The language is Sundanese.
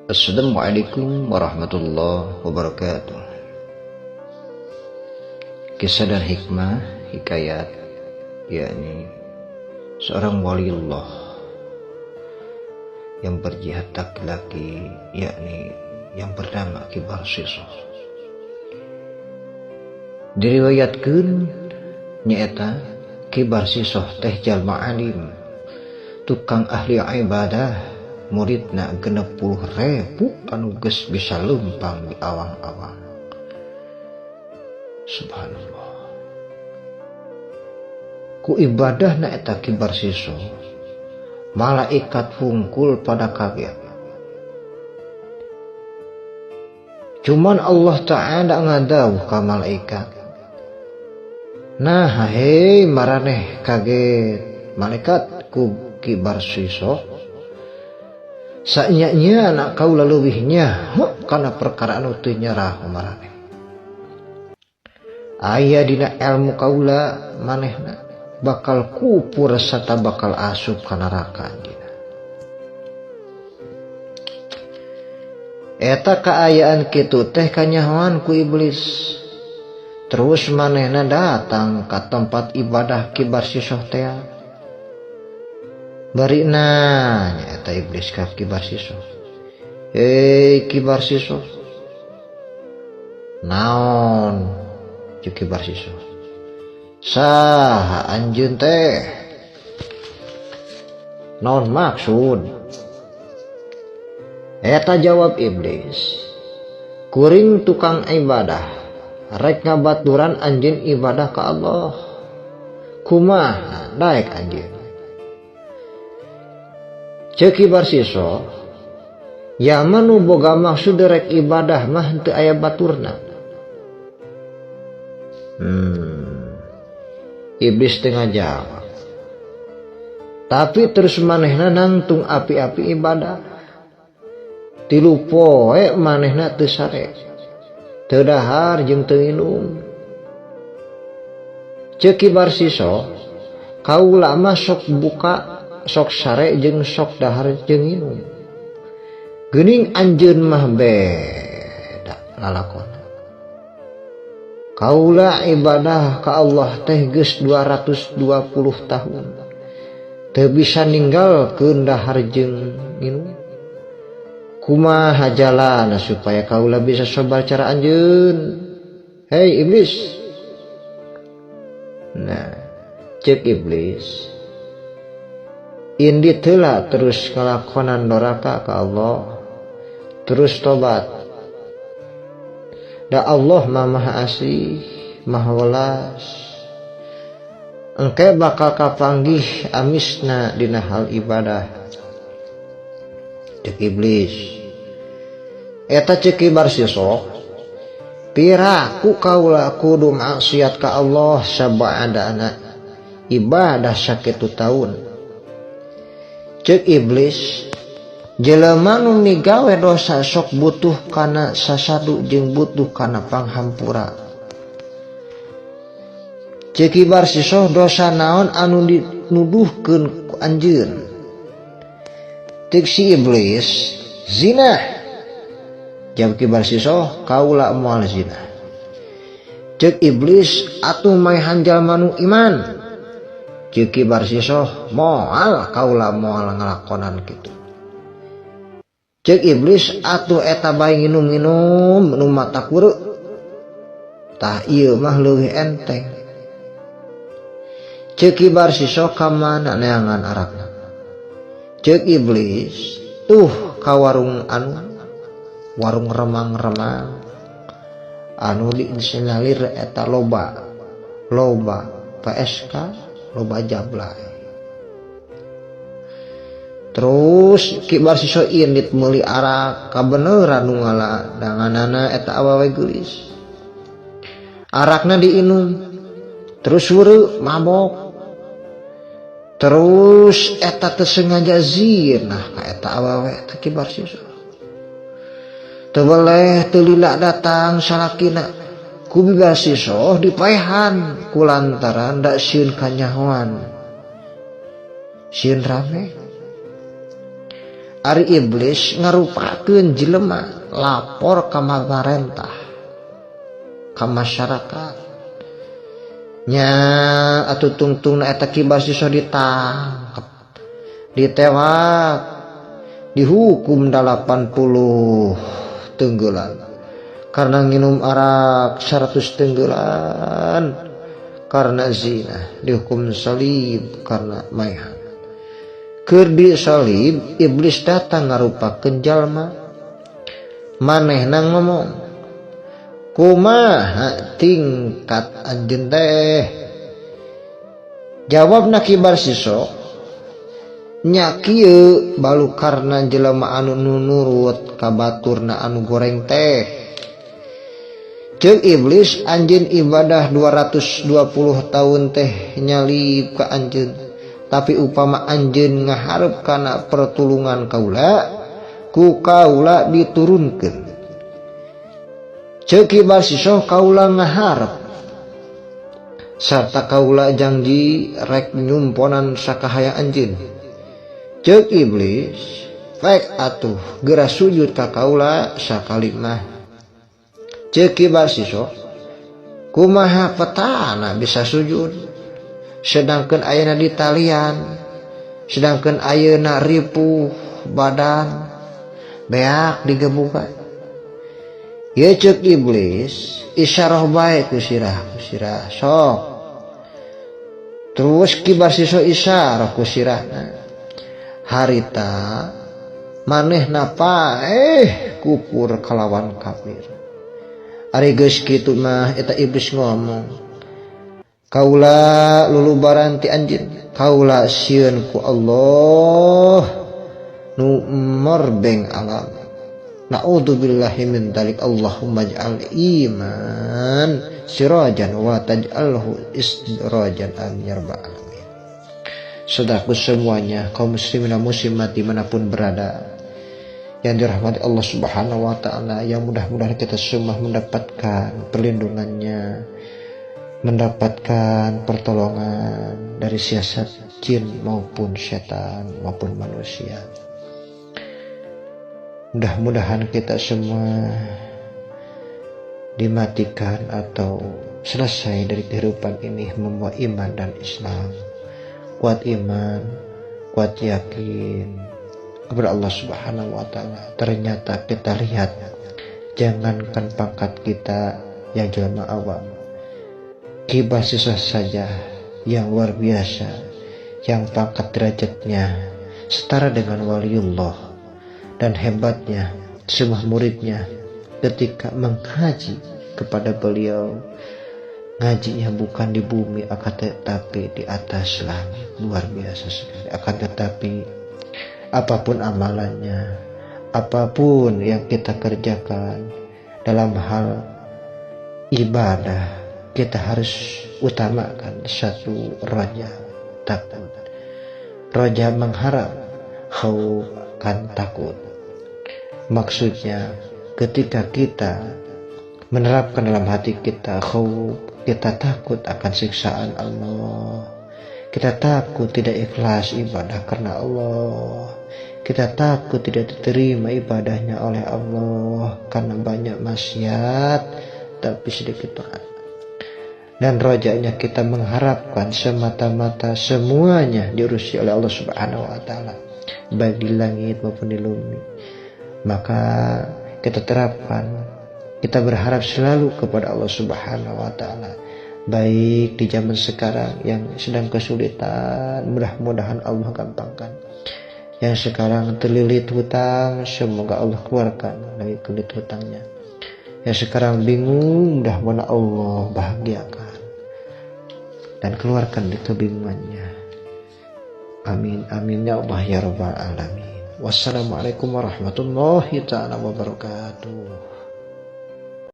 Assalamualaikum warahmatullahi wabarakatuh. Kisah dan hikmah hikayat, yakni seorang waliullah yang berjihad laki-laki, yakni yang bernama Ki Barsiso. Diriwayatkeun nyaeta Ki Barsiso teh jalma alim, tukang ahli ibadah, muridna 60.000 anu geus bisa leumpang di awang-awang. Subhanallah. Ku ibadahna eta Ki Barsiso, malaikat hungkul pada kaget. Cuman Allah Ta'ala ngadawuh ka malaikat. Nah, hei maraneh kaget malaikat ku Ki Barsiso. Saenya anak kaula leuwihnya kana perkara anu teu nyerah maraneh. Aya dina ilmu kaula manehna bakal kupur serta bakal asup ka neraka anjeunna. Eta kaayaan kitu teh kanyahoan ku iblis. Terus manehna datang ka tempat ibadah Ki Barsiso teh. Bari nanya eta iblis ka Ki Barsiso. Hei Ki Barsiso, naon ceuk Ki Barsiso? Saha anjeun teh? Naon maksud? Eta jawab iblis, kuring tukang ibadah, rek ngabaturan anjeun ibadah ka Allah. Kumaha daek anjeun? Ceuk Ki Barsiso, ya manu boga maksud rek ibadah mah teu aya baturna. Iblis teu ngajawab. Tapi terus manehna nangtung api-api ibadah. 3 poe manehna teu sare, teu dahar jeung teu nginum. Ceuk Ki Barsiso, kaula mah sok buka, sok sare jeung sok dahar jeung nginum. Geuning anjeun mah beda lalakona. Kaula ibadah ka Allah teh geus 220 tahun. Teu bisa ninggalkeun dahar jeung nginum. Kumaha jalana supaya kaula bisa sobar cara anjeun? Hei iblis. Nah, ceuk iblis, indit heula terus ngalakonan doraka ka Allah, terus tobat. Da Allah mah Maha Asih, Maha Welas. Engke bakal kapanggih amisna dina hal ibadah. Ceuk iblis. Eta ceuk Ki Barsiso, piraku kaula kudu maksiat ka Allah sabaadana ibadah sakitu taun. Ceuk iblis, jelema nu migawe dosa sok butuh kana sasadu jeung butuh kana panghampura. Ceuk Ki Barsiso, dosa naon anu dinuduhkeun ku anjeun? Ceuk si iblis, zina. Jawab Ki Barsiso, kaula moal zina. Ceuk iblis, atuh maehan jalma nu iman. Ceuk Ki Barsiso, moal kaula moal ngalakonan kitu. Ceuk iblis, atuh eta bae nginum-nginum nu mata kure. Tah ieu mah leuwih enteng. Ceuk Ki Barsiso, ka mana neangan arakna? Ceuk iblis, tuh ka warung anu, warung remang-remang anu diinsinyalir eta loba, loba PSK, loba jablay. Terus Ki Barsiso indit meuli arak kabeneran nu ngala danganana eta awewe geulis. Arakna diinum, terus weureu mabok. Terus eta teu sengaja zina ka eta awewe teh Ki Barsiso. Teu weleh teu lila datang salakina ku Ki Barsiso dipaehan kulantaran da sieun kanyahoan. Sieun rame. Ari iblis ngarupakeun jelema lapor ka pamarentah, ka masyarakat. Nya atuh tungtungna eta Ki Barsiso ditangkep, ditewak, dihukum 80 tenggelan karena nginum arak, 100 tenggelan karena zina, dihukum salib karena maehan. Keur disalib, iblis datang ngarupakeun jalma. Manehna ngomong, "Kumaha tingkat anjeun teh?" Jawabna Ki Barsiso, "Nya kieu, balukarna jelema anu nurut ka baturna anu goreng teh." Ceuk iblis, "Anjeun ibadah 220 tahun teh nyalip ka anjeun, tapi upama anjeun ngaharep kana pertulungan kaula, ku kaula diturunkeun." Ceuk Ki Barsiso, "Kaula ngaharep sarta kaula janji rek nyumponan sakahayang anjeun." Ceuk iblis, "Rek atuh geura sujud ka kaula sakali mah." Ceuk Ki Barsiso, "Kumaha petana bisa sujud, sedangkan ayeuna di talian, sedangkan ayeuna ripuh badan, beak digebukan?" Ya, ceuk iblis, "Isyarah bae ku sirah, ku sirah sok." Terus Ki Barsiso isyarah ku sirahna. Harita manehna paeh kufur kalawan kafir. Ari geus kitu mah eta iblis ngomong, "Kaula lulubaran ti anjeun, kaula sieun ku Allah nu merbeng alam. Na'udzubillahi min dzalik. Allahumma ij'al iman sirajan wa taj'alhu istidrajan, amin ya rabbal alamin." Saudaraku semuanya, kaum muslimin dan muslimat dimanapun berada, yang dirahmati Allah Subhanahu wa Ta'ala, yang mudah-mudahan kita semua mendapatkan perlindungannya, mendapatkan pertolongan dari siasat jin maupun setan maupun manusia. Mudah-mudahan kita semua dimatikan atau selesai dari kehidupan ini membawa iman dan Islam. Kuat iman, kuat yakin kepada Allah Subhanahu wa Ta'ala. Ternyata kita lihat, jangankan pangkat kita yang jelma awam, Ki Barsiso saja yang luar biasa, yang pangkat derajatnya setara dengan waliullah, dan hebatnya semua muridnya ketika menghaji kepada beliau, ngajinya bukan di bumi akan tetapi di atas langit. Luar biasa sekali. Akan tetapi apapun amalannya, apapun yang kita kerjakan dalam hal ibadah, kita harus utamakan satu roja takut, roja mengharap, khauf kan takut. Maksudnya ketika kita menerapkan dalam hati kita khauf, kita takut akan siksaan Allah, kita takut tidak ikhlas ibadah karena Allah, kita takut tidak diterima ibadahnya oleh Allah karena banyak maksiat tapi sedikit taat. Dan rojaknya kita mengharapkan semata-mata semuanya diurusi oleh Allah Subhanahu wa Ta'ala, baik di langit maupun di bumi. Maka kita terapkan, kita berharap selalu kepada Allah Subhanahu wa Ta'ala, baik di zaman sekarang yang sedang kesulitan, mudah-mudahan Allah gampangkan. Yang sekarang terlilit hutang, semoga Allah keluarkan dari kulit hutangnya. Yang sekarang bingung, mudah-mudahan Allah bahagiakan dan keluarkan dari kebingungannya. Amin amin ya Allah ya Rabbal alamin. Wassalamualaikum warahmatullahi taala wabarakatuh.